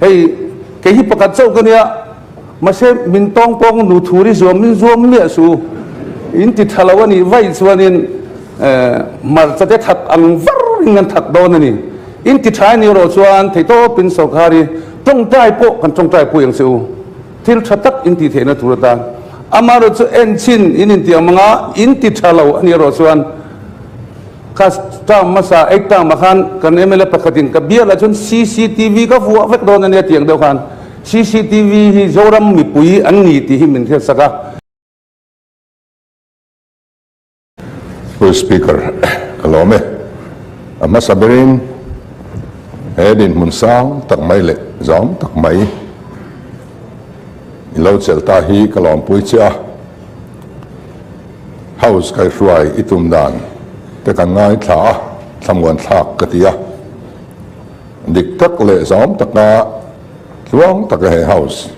Hei kei hi pakhat chauh ka nia, mahse min tawng pawng nu thur i zuam min zuam miah su. In ti tha lo a nih vaih chuanin hmarcha te that ang var in kan that dawn a ni. In ti tha a nih erawh chuan theihtawpin sorkar hi tawngtai pawh kan tawngtai pui ang che u. Thil tha tak in tih theihna tur atan amaherawh chu en chin in intiang anga in ti tha lo a nih erawh chuan kha term hmasa eight term ah khan kan mla pakhatin ka bial ah chuan cctv ka vuah vek dawn a nia tiang deuh khan cctv hi Zoram mipui an ni tih hi min hriatsak a. Pu Speaker, ka lawm e. A hmasa berin he dinhmun sang tak mai leh zam tak mai i lo chelh ta hi ka lawmpui che a. House kaihruai i tum dan te kan ngaithla a, thlamuan thlak ka ti a. Dik tak leh zam taka tluang taka he House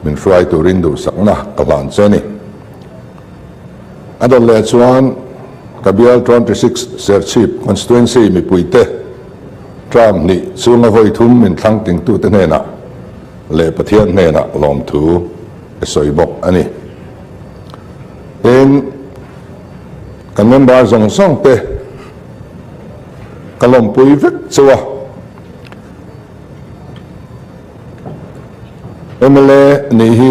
min hruai turin duhsakna ka hlan che a ni. A dawt leh chuan ka bial 26 Serchhip Constituency mipuite term hnih chhunga vawi thum min thlang tingtute hnenah leh Pathian hnenah lawmthu ka sawi bawk a ni. Tin, kan member zawng zawng te ka lawmpui vek chauh a. Mla nih hi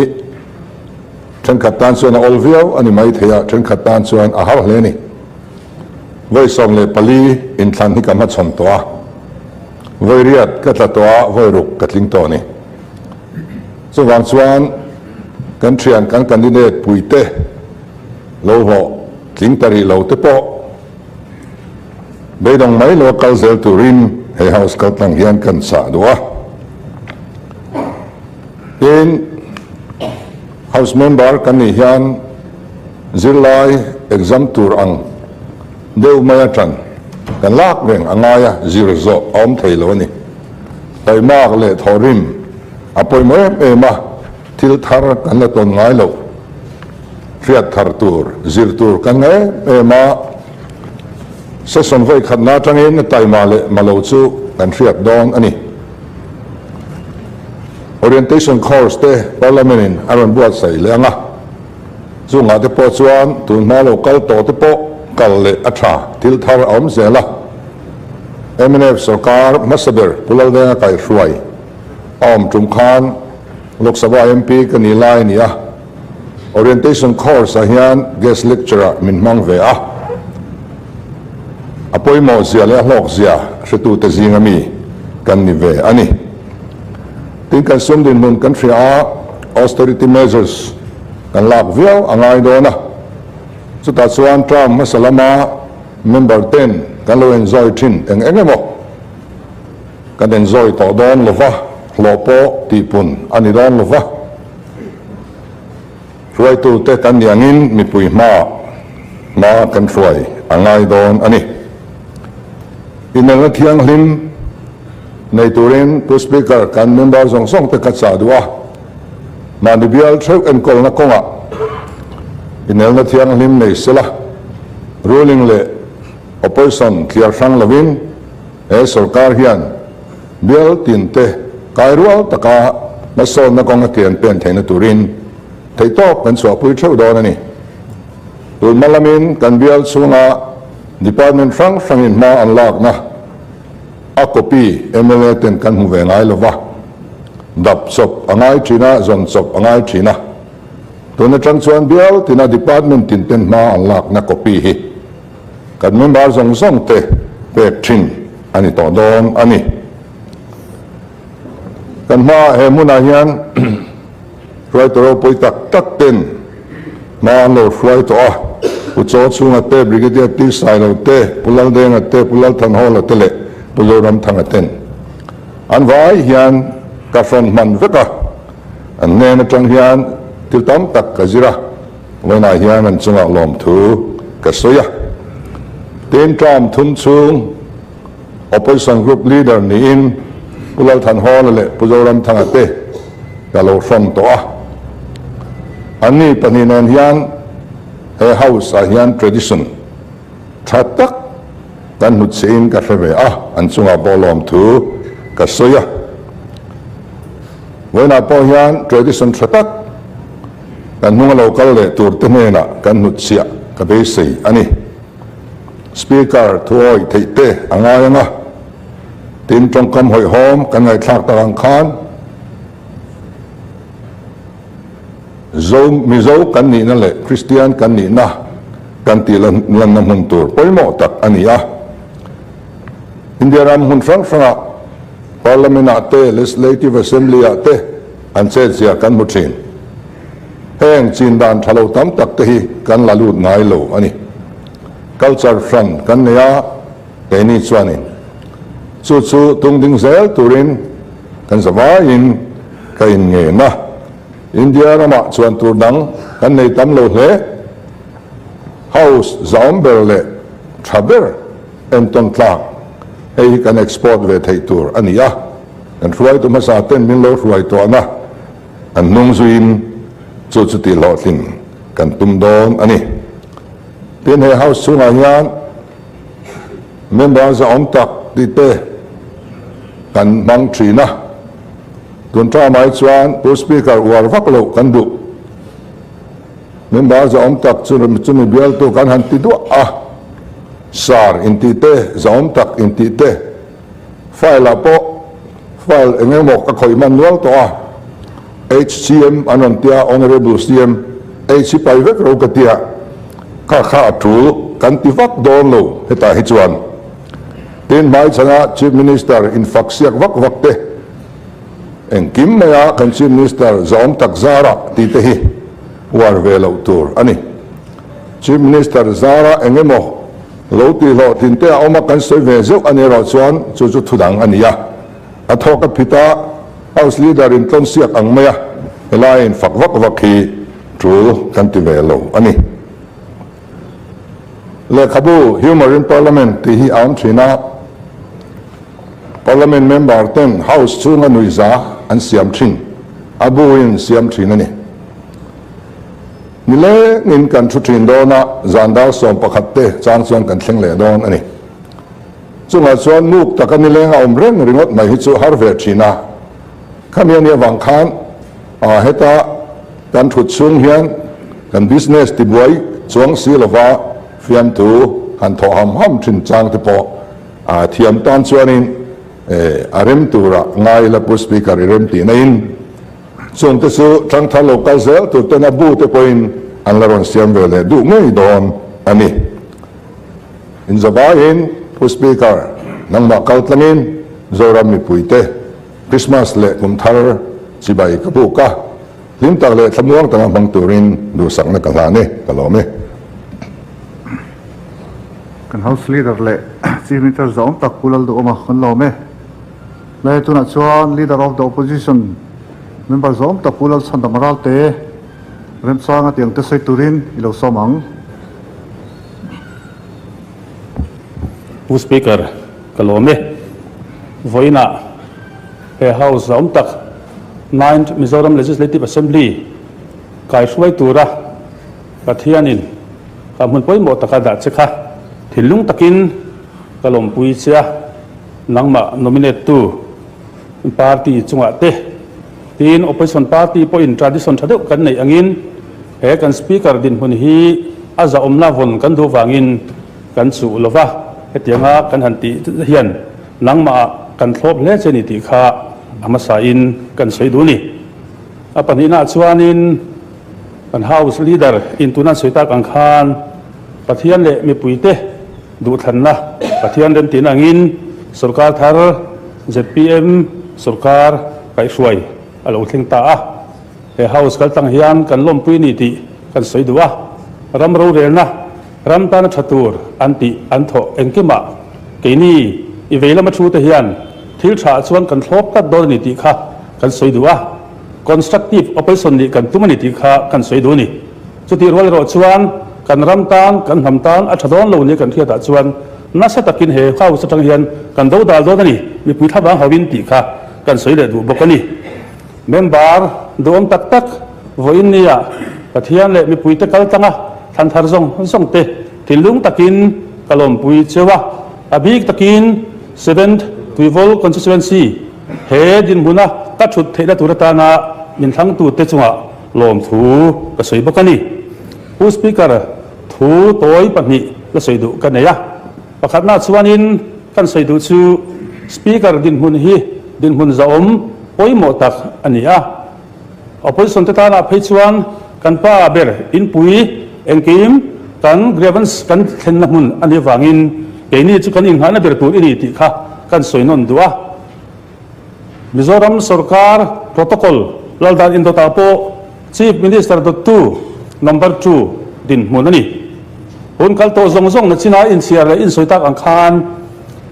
thenkhat tan chuan a awl viau a ni mai thei a, thenkhat tan chuan a har hle a ni. Vawi 14 inthlan hi ka hmachhawn tawh a, vawi riat ka tla tawh a, vawi ruk ka tling tawh a ni. Chuvang chuan kan thian kan candidate puite lo hlawh tling ta rih lo te pawh Beidawng mai lo a kal zel turin he House kaltlang hian kan chah duh a. Tin, House member kan nih hian zirlai exam tur ang deuh mai atang kan lak reng a ngai a, zir zawh a awm thei lo a ni. Taimak leh thawhrim a pawimawh em em a, thil thar kan la tawn ngai lo. Hriat thar tur, zir tur kan nga em em a, session vawi khatna atangin taima leh malo chu kan hriat dawn a ni. Orientation course te Parliament in a rawn buatsaih leh ang a, chungah te pawh chuan tun hma lo kal tawh te pawh kal leh a tha, thil thar a awm zel a. Mnf sorkar hmasa ber Pu Laldenga kaihhruai a awm tum khan Lok Sabha MP ka ni lai a ni a. Orientation course ah hian guest lecture ah min hmang ve a, a pawimawh zia leh a hlawk zia hretute zinga mi kan ni ve a ni. Tin, kan sum dinhmun kan hria a, austerity measures kan lak viau a ngai dawn a, chutah chuan term hmasa lama member ten kan lo enjoy thin eng eng emaw kan enjoy tawh dawn lova, hlawh pawh tihpun a ni dawn lova. Hruaitute kan nih angin mipui hma hma kan hruai a ngai dawn a ni. Inelna thianghlim nei turin Pu Speaker kan member zawng zawng te ka chah duh a, mahni bial theuh enkawlna kawngah inelna thianghlim nei sela, ruling leh opposition thliar hrang lovin he sorkar hian Bial tinte kai rual taka hmasawnna kawng a kian pen theihna turin theihtawp kan chhuahpui theuh dawn a ni. Tun hma lamin kan bial chhunga department hrang hrangin hma an lakna a copy mla ten kan hmu ve ngai lova, dap chawp a ngai thin a, zawn chawp a ngai thin a. Tun atang chuan bial tina department tin ten hma an lakna copy hi Kan member zawng zawng te pek thin a ni tawh dawn a ni. Kan hmaah he hmunah hian hruaitu ropui tak tak ten hma an lo hruai tawh a, Pu Chaw Chhunga te, Brigadier T Sailo te, Pu Laldenga te, Pu Lalthanhawla te leh Pu Zoramthanga ten an vai hian ka hrawn hman vek a, an hnen atang hian thil tam tak ka zir a. Vawiinah hian an chungah lawmthu ka sawi a. Tin, term thum chhung Opposition Group Leader niin Pu Lalthanhawla leh Pu Zoramthanga te ka lo hrawn tawh a. Anni pahnih nen hian he House ah hian tradition tha tak kan hnutchhihin ka hre ve a, an chungah pawh lawmthu ka sawi a. Vawiinah pawh hian tradition tha tak kan hnunga lo kal leh turte hnenah kan hnutchhiah ka beisei a ni. Speaker thuawih theih te a ngai ang a, tin tawngkam hawihhawm kan ngaihthlak tak ang khan Zo Mizo kan nihna leh Kristian kan nihna kan tih lanna hmun tur pawimawh tak a ni a. India ram hmun hrang hrangah Parliament ah te Legislative Assembly ah te an chetzia kan hmu thin. Heng chin dan tha lo tam tak te hi kan la lut ngai lo a ni. Culture hran kan nei a, keini chuanin chu chu tung ding zel turin kan zavaiin ka inngen a. India ramah chuan tur dang kan nei tam lo hle. House zahawm ber leh tha ber entawn tlak hei hi kan export ve theih tur a ni a, kan hruaitu hmasa ten min lo hruai tawhna an hnung zuiin chu chu tih hlawhtlin kan tum dawn a ni. Tin, he House chhungah hian member zahawm tak tih te kan hmang thin a, tun term-ah hi chuan Pu Speaker uar vak loh kan duh. Member zahawm tak chu chumi bialtu kan han ti duah a, Sir intih te, zahawm tak intih te, file ah pawh file eng emaw ka khawih hman nual tawh a, HCM an rawn tia, Honourable CM, H hi pai vek ro ka tia, kha kha a tul kan ti vak dawn lo hetah hi chuan. Tin hmaichhana Chief Minister infak siak vak vak te, Engkim maia kan Chief Minister zahawm tak zara tih te hi uar ve loh tur a ni. Chief Minister zara eng emaw lo tih hlawhtlin te a awm a kan sawi ve zeuh a ni erawh chuan chu chu thudang a ni a. A thawk a phit a, House Leader in tlawn siak ang maia helai in fak vak vak hi tul kan ti ve lo a ni. Lehkhabu Humour in Parliament tih hi a awm thin a. Parliament member ten House chhunga nuihza an siam thin, a buin siam thin a ni. Nilengin kan thu thin dawn a, zan dar 11 te chang chuan kan thleng leh dawn a ni. Chungah chuan muk taka nileng a awm reng ringawt mai hi chu har ve thin a. Khami a nih avang khan heta kan thut chhung hian kan business tibuai chuang si lova fiamthu han thawh ham ham thin chang te pawh A thiam tan chuanin a rem tura ngai ila Pu Speaker i rem tih naiin chungte chu ṭangthar lo kal zel tur ten a bu te pawhin an la rawn siam ve leh duh ngei dawn a ni. Inzavaiin Pu Speaker nangmah kal tlangin Zoram mipuite Christmas leh kum thar chibai ka buk a, hlim tak leh thlamuang taka hmang turin duhsakna ka hlan e, ka lawm e. Kan House Leader leh Chief Minister zawng tak Pu Lalduhawma kan lawm e. Lai tunah chuan Leader of the Opposition member zawng tak Pu Lalchhandam Ralte remchanga tiang te sawi turin i lo sawm ang. Pu Speaker, ka lawm e. Vawiinah he House zawng tak Ninth Mizoram Legislative Assembly kaihruai tura Pathianin ka hmun pawimawh taka dah che kha thinlung takin ka lawmpui che a, nangmah nominate tu party chungah te tiin opposition party pawhin tradition tha deuh kan neih angin he kan speaker dinhmun hi a zahawmna vawn kan duh vangin kan chuh lova, hetianga kan han tih hian nangmah kan thlawp hle che ni tih kha a hmasain kan sawi duh a ni. A pahnihnaah chuanin. Kan House Leader in tuna sawi tak ang khan Pathian leh mipuite duhthlanna Pathian remtihna angin sorkar thar zpm sorkar kaihhruai a lo thleng ta a. He House kal tang hian kan lawmpui ni tih kan sawi duh a. Ram rorelna, ram tana tha tur an tih an thawh engkimah keini i vei lama thu te hian thil tha chuan kan thlawp tlat dawn a ni tih kha kan sawi duh a. Constructive opposition nih kan tum a ni tih kha kan sawi duh a ni. Chutih rual erawh chuan kan ram tan, kan hnam tan a tha dawn lo nia kan hriatah chuan nasa takin he House atang hian kan do dal dawn a ni, mipui thlavang hauhin tih kha kan sawi leh duh bawk a ni. Member duhawm tak tak vawiin nia Pathian leh mipuite kal tanga thlan thar zawng zawng te thinlung takin ka lawmpui cheu a, a bik takin Seventh Tuivawl Constituency he dinhmuna. ka thut theihna tur atana min thlangtute chungah lawmthu ka sawi bawk a ni. Pu Speaker, thu tawi pahnih la sawi duh ka nei a. Pakhatna chuanin kan sawi duh chu Speaker dinhmun hi dinhmun zahawm pawimawh tak a ni a. Opposition te tanah phei chuan kan pa ber inpui engkim kan grievance kan thlenna hmun a nih avangin keini chu kan inngahna ber tur i ni tih kha kan sawi nawn duh a. Mizoram sorkar protocol laldan indawtah pawh Chief Minister dawttu number two dinhmun a ni. Hun kal tawh zawng zawng na china inchhiar leh insawi tak ang khan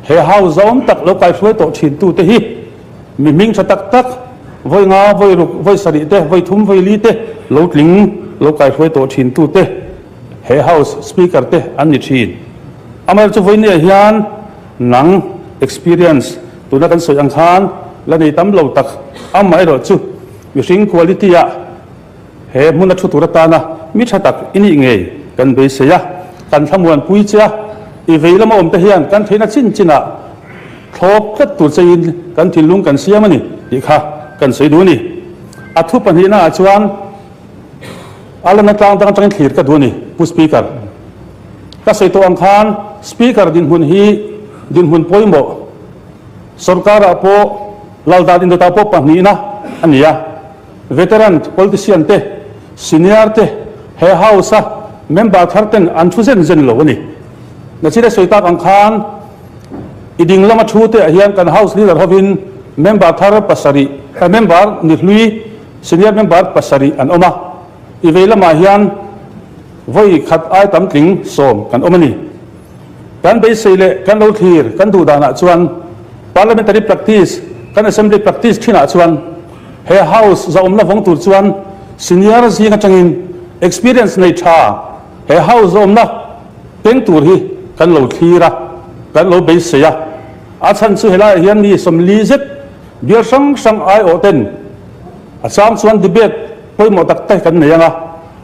he house zahawm tak lo kaihruai tawh thintute hi Mi hming tha tak tak, vawi nga, vawi ruk, vawi sarih te, vawi thum, vawi li te lo tling, lo kaihruai tawh thin tu te he House Speaker te an ni thin. Amaherawhchu chu vawinia hian nang experience tuna kan sawi ang khan la nei tam lo tak, amaherawhchu mihring quality ah He hmuna thu tur atana mi tha tak i nih ngei kan beisei a, kan thlamuanpui che a, i vei lama awmte hian kan theihna chin chinah thlawp tlat tur cheiin kan thinlung kan siam a ni tih kha kan sawi duh a ni. A thu pahnihnaah chuan a lana tlang dang atangin thlir ka duh a ni, Pu Speaker. Ka sawi tawh ang khan Speaker dinhmun hi dinhmun pawimawh sorkarah pawh laldan indawtah pawh pahnihna a ni a. Veteran politician te, senior te he house a member thar ten an thu zen zen lo a ni. Nachin a sawi tak ang khan i ding lama thu te ah hian kan house leader hovin member thar pasarih, member ni hlui senior member pasarih an awm a, i vei lamah hian vawi khat ai tam tling sawm kan awm a ni. Kan beisei leh kan lo thlir kan duh danah chuan parliamentary practice, kan assembly practice thinah chuan he house zahawmna vawng tur chuan senior zing atangin experience nei tha he house zahawmna keng tur hi kan lo thlir a, kan lo beisei a. A chhan chu helaiah hian mi 40 zet bial hrang hrang aiawh ten a chang chuan debate pawimawh tak te kan nei ang a.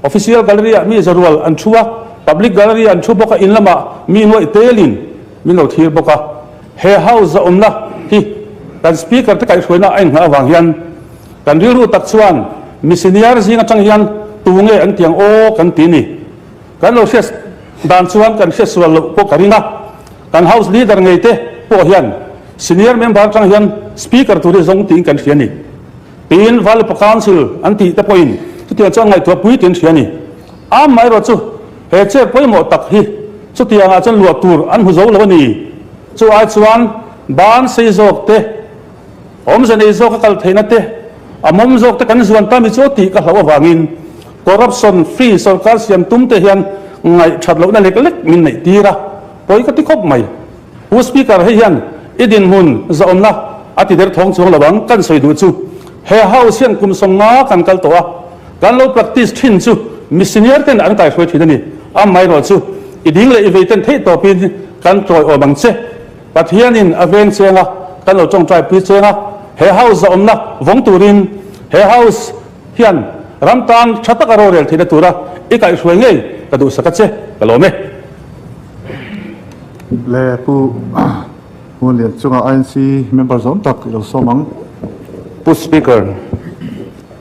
Official gallery ah mi zarual an thu a, public gallery an thu bawk a, in lamah mi nuaih telin min lo thlir bawk a. He house a awmna hi kan speaker te kaihhruaina a inngah avang hian kan rilru tak chuan mi senior zing atang hian tu nge an tiang aw kan ti ni. Kan lo hriat dan chuan kan hriat sual loh pawh ka ring a, kan house leader ngei te pawh hian senior member atang hian speaker tur hi zawng tiin kan hria ni. Tin, Valupa Council an tih te pawhin chutiang chuan ngaihtuah pui tiin hria a ni. Amaherawhchu, he chair pawimawh tak hi chutiangah chuan luah tur an hmu zo lo a ni. Chu ai chuan ban sei zawk te, awmze nei zawk a kal theihna te, a mawm zawk te kan zuan ta mi chu tih ka hlauh avangin corruption free sorkar siam tum te hian ngaihthat lohna lek lek min neih tir a, pawi ka ti khawp mai. Pu Speaker, hei hian i dinhmun zahawmna a ti der thawng chuang lo ang, kan sawi duh chu he House hian kum 50 kan kal tawh a, kan lo practice thin chu mi senior ten an kaihruai thin a ni. Amaherawhchu i ding leh i vei ten theih tawpin kan tawiawm ang che. Pathianin a veng cheng a, kan lo tawngtai pui cheng a, he House zahawmna vawng turin he House hian ram tan tha taka rorel theihna tura i kaihruai ngei ka duhsak a che, ka lawm e. Le Pu Hmunlian chunga INC member zawm tak i lo sawm ang. Pu Speaker,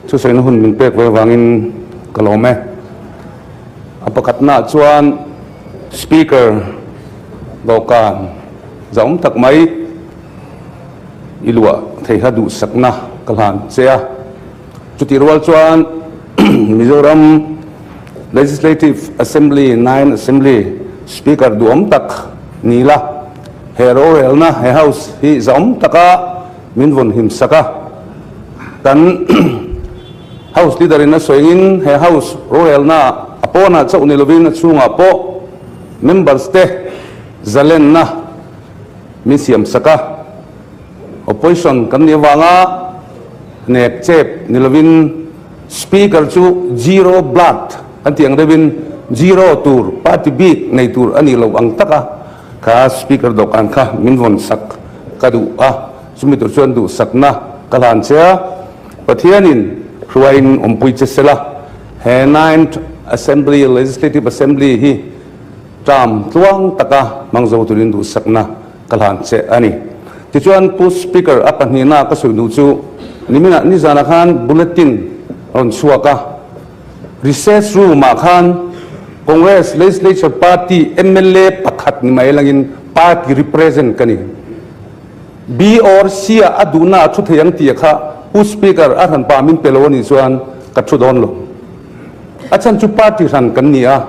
thusawiina hun min pek ve avangin ka lawm e. A pakhatnaah chuan Speaker dawhkan zahawm tak mai i luah theiha duhsakna ka hlan che a. Chutih rual chuan Mizoram Legislative Assembly, Nine Assembly, Speaker duhawm tak ni la, he rorelna, he House hi zahawm taka min vawn him sak a. Kan House Leader in a sawiin he House rorelna a pawnah chauh ni lovin a chhungah pawh members te zalenna min siam sak a. Opposition kan nih avanga hnek chep ni lovin Speaker chu zero blood kan tih ang deuhin zero tur party bik nei tur a nih loh ang taka kha Speaker dawhkan kha min vawn sak ka duh a, chumi tur chuan duhsakna ka hlan che a, Pathianin hruaiin awmpui che sela he Ninth Assembly Legislative Assembly hi term tluang taka hmang zo turin duhsakna ka hlan che a ni. Tichuan Pu Speaker a pahnihna ka sawi duh chu. Niminah nizanah khan bulletin a rawn chhuak a, recess room ah khan Congress Legislature Party mla pakhat ni mai langin party represent ka ni. B or C ah a duhna a thu thei ang tih kha Pu Speaker a hran pah min pe lo a nih chuan ka thu dawn lo. A chhan chu party hran kan ni a,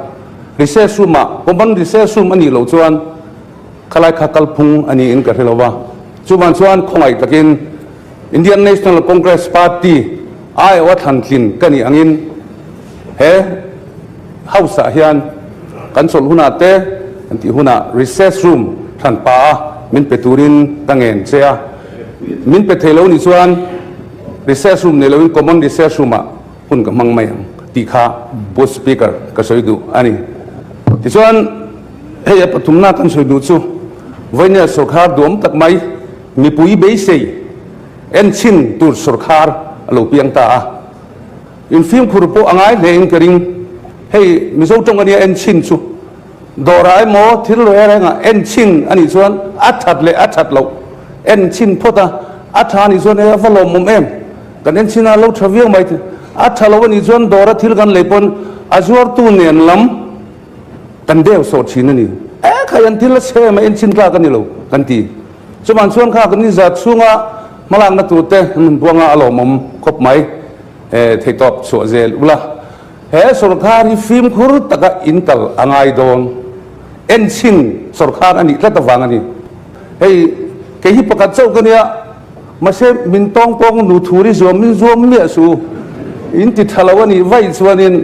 recess room ah common recess room a nih loh chuan Khalai kha kalphung a niin ka hre lo va, chuvang chuan khawngaih takin Indian National Congress Party aiawha thlantlin ka nih angin he House ah hian kan chawlh hunah te kan tih hunah recess room thlan pa a min pe turin ka ngen che a, min pe thei lo nih chuan recess room nei loin common recess room ah hun ka hmang mai ang tih kha Pu Speaker ka sawi duh a ni. Tichuan. Hei a pathumna kan sawi duh chu Vawihnia sawrkhar duam tak mai mipui beisei enchhin tur sawrkhar a lo piang ta a. Infimkhur pawh a ngai hle in ka ring. Hei Mizo tawng ania enchhin chu dawrah emaw thil reng rengah enchhin a nih chuan a that leh a that loh enchhin phawt a, a tha nih chuan hei a va lawmawm em kan enchhin a lo tha viau mai thei. A tha lo a nih chuan dawra thil kan lei pawn a zuartu nen lam Kan deu sawh thin a ni. E khai an thil a chhe mai en chin tlak a ni lo kan ti. Chuman chuan kha kan inzat chhunga hmalakna tur te an han buanga a lawmawm khawp mai. E theihtawp chhuah zel ula. He sawrkhar hi fimkhur taka in kal a ngai dawn. En chin sawrkhar a nih tlat avang a ni. Hei kei hi pakhat chauh ka nia. Mahse min tawng pawng nu thur i zuam min zuam miah su. In ti tha lo a nih vaih chuanin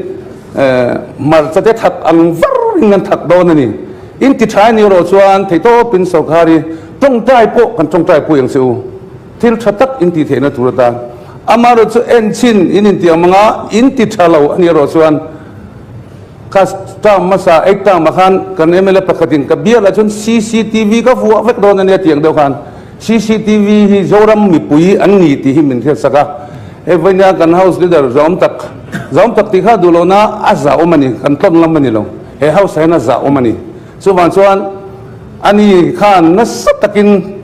hmarcha te thak ang var in kan thak dawn a ni. In ti tha a nih erawh chuan theihtawpin sawrkhar hi tawngtai pawh kan tawngtai pui ang che u. Thil tha tak in tih theihna tur atan. Amaherawh chu enchhin in intiang anga in ti tha lo a nih erawh chuan Kha term hmasa eight term ah khan kan mla pakhatin ka bial ah chuan cctv ka vuah vek dawn a nia tih ang deuh khan cctv hi Zoram mipui an ni tih hi min hriatsak a, hei vawinia kan house leader zawm tak zawm tak tih kha duh lohna a zahawm a ni, kan tlawn lam a ni lo, he house ah hian a zahawm a ni. Chuvang chuan ani khan nasa takin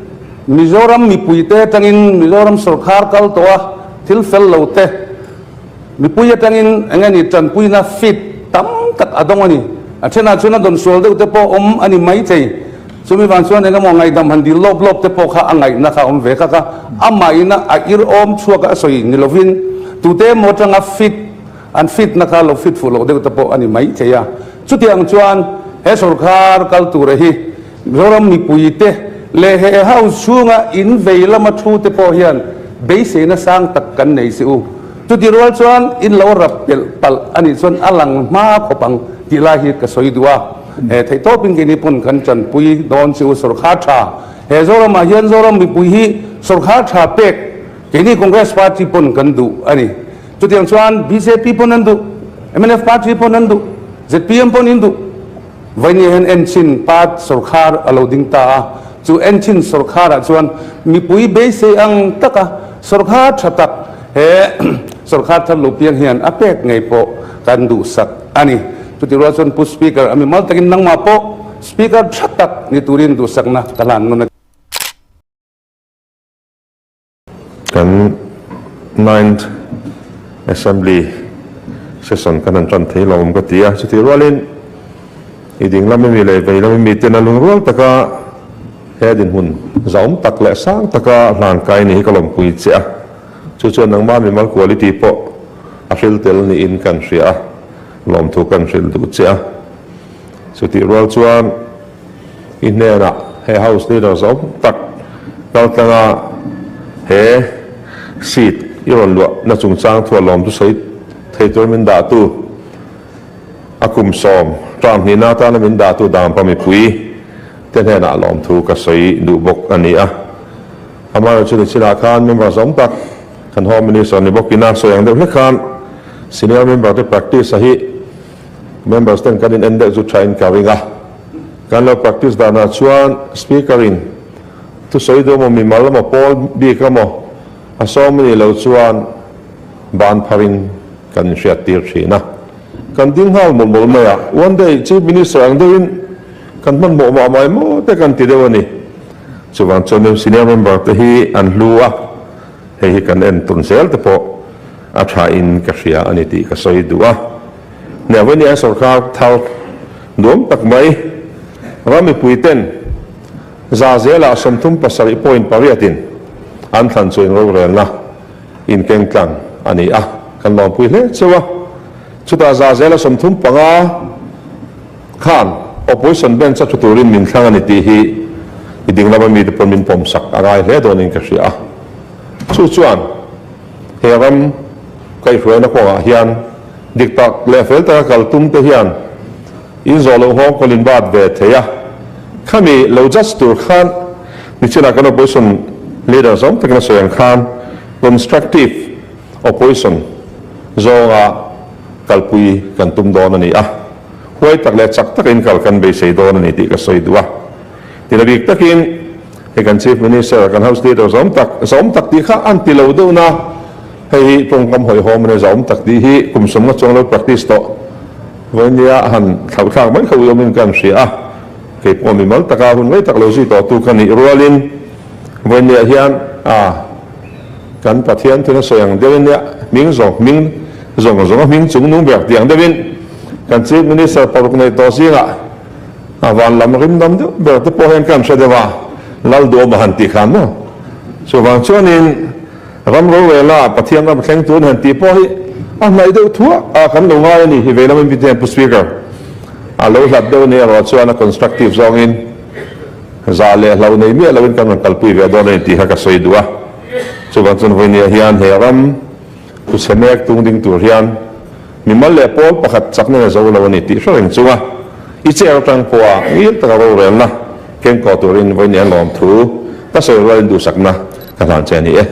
Mizoram mipuite atangin Mizoram sawrkhar kal tawh a thil fel lo te, Mipui atangin eng nge ni tanpuina fit tam tak a dawng a ni. A thenah chuan a dawn sual deuh te pawh awm a ni maithei. Chumi vang chuan eng emaw ngaihdam han dil lawp lawp te pawh kha a ngaihna kha a awm ve kak a. Amah ina a ir awm chhuak a sawi ni lovin tute emaw atanga fit an fit na kha lo fit fuh loh deuh te pawh a ni maithei a. Chutiang chuan he sawrkhar kal tura hi Mizoram mipuite leh he House chhunga in vei lama thu te pawh hian beiseina sang tak kan nei si u. Chuti rual chuan in lo rap pelh palh a nih chuan a lang hma khawp ang tih lai hi ka sawi duh a. He theihtawpin keini pawn kan tanpui dawn che u sawrkhar tha. He Zoramah hian Zoram mipui hi sawrkhar tha pek keini Congress party pawn kan duh a ni. Chutiang chuan bjp pawn an duh, mnf party pawn an duh, zpm pawn in duh. Vawinia hian enchhin part sawrkhar a lo ding ta a, chu enchhin sawrkharah chuan mipui beisei ang taka sawrkhar tha tak he sawrkhar thar lo piang hian a pek ngei pawh kan duhsak a ni. Chuti rual chuan Pu Speaker, a mimal takin nangmah pawh Speaker tha tak ni turin duhsakna ka hlan nawn a. Kan Ninth Assembly Session kan han tan thei lo awm ka ti a, chutih rualin i ding lam ami leh vei lam ami ten a lungrual taka he dinhmun zahawm tak leh sang taka hlan kai ni hi ka lawmpui che a, chu chuan nangmah mimal quality pawh a hril tel niin kan hria a, lawmthu kan hrilh duh che a, chutih rual chuan. I hnenah he House Leader zawm tak kaltlanga he seat i rawn luahna chungchang thu a lawm chu sawi thei tur min dahtu, a kum sawm term hnihna atana min dahtu Dampa mipui te hnenah lawmthu ka sawi duh bawk a ni a. Amaherawhchu ni chinah khan member zawm tak kan Home Minister ni bawkin a sawi ang deuh hlek khan senior member te practice a hi Members ten kan in en deuh chu tha in ka ring a, kan lo practice danah chuan Speaker in thusawi duh emaw mimal emaw pawl bik emaw a sawm a nih loh chuan ban phar in kan in hriat tir thin a. Kan ding nghal mawlh mawlh mai a, one day Chief Minister ang deuh in kan hmanhmawh mah mai maw te kan ti deuh a ni. Chuvang chuan senior member te hi an hlu a. Hei hi kan en tawn zel te pawh a tha in ka hria a ni tih ka sawi duh a. Hniahvawini sorkar thar nuam tak mai ram mipui ten za zelah 37 point pariatin an thlan chu inrorelna inkeng tlang a ni a, kan lawmpui hle cheu a. Chutah za zela 35 khan opposition bench a thu turin min thlang a ni tih hi i dinglama mite pawn min pawmsak a ngai hle dawnin ka hria a. Chu chuan he ram kaihhruaina kawngah hian dik tak leh fel taka kal tum te hian in zawh loh nghawng kawlin bat ve thei a. Khami lo judge tur khan nichinah kan opposition leader zawng takin a sawi ang khan constructive opposition zawnga kalpui kan tum dawn a ni a, huai tak leh chak takin kal kan beisei dawn a ni tih ka sawi duh a. Tina bik takin hei kan Chief Minister, kan House Leader zawm tak, zawm tak tih kha an ti lo deuh na, hei hi tawngkam hawihhawm a nia, zawm tak tih hi kum sawmnga chuang lo practice tawh vawinia han thlauhthlak mai kha uiawmin ka han hria a, kei pawh mimal taka hun rei tak lo zui tawhtu ka nih rualin vawinia hian a. Kan Pathian thil a sawi ang deuhin nia, hming zawng hming zawng zawng a hming chung nung ber tiang deuhin kan Chief Minister paruk nei tawh zingah a van lam rim dam deuh ber te pawh hian kan hre deuh a, Lal Duhawm a han tih khan maw? Chuvang chuanin ram rorela Pathian ram thleng tur han tih pawh hi a hnaih deuh thuah a kan lo ngai a ni hi veilam in Vitian Pu Speaker a lo hlat deuh a ni erawh chuan a constructive zawngin Zah leh hlo nei miah loin kan rawn kalpui ve dawn a ni tih kha ka sawi duh a. Chuvang chuan vawinia hian he ram thuchhe mek tung ding tur hian mimal leh pawl pakhat chakna na zo lo a ni tih hre reng chunga i chair atang pawha ngil taka rorelna kengkaw turin vawinia lawmthu ka sawi rualin duhsakna ka hlan che a ni e.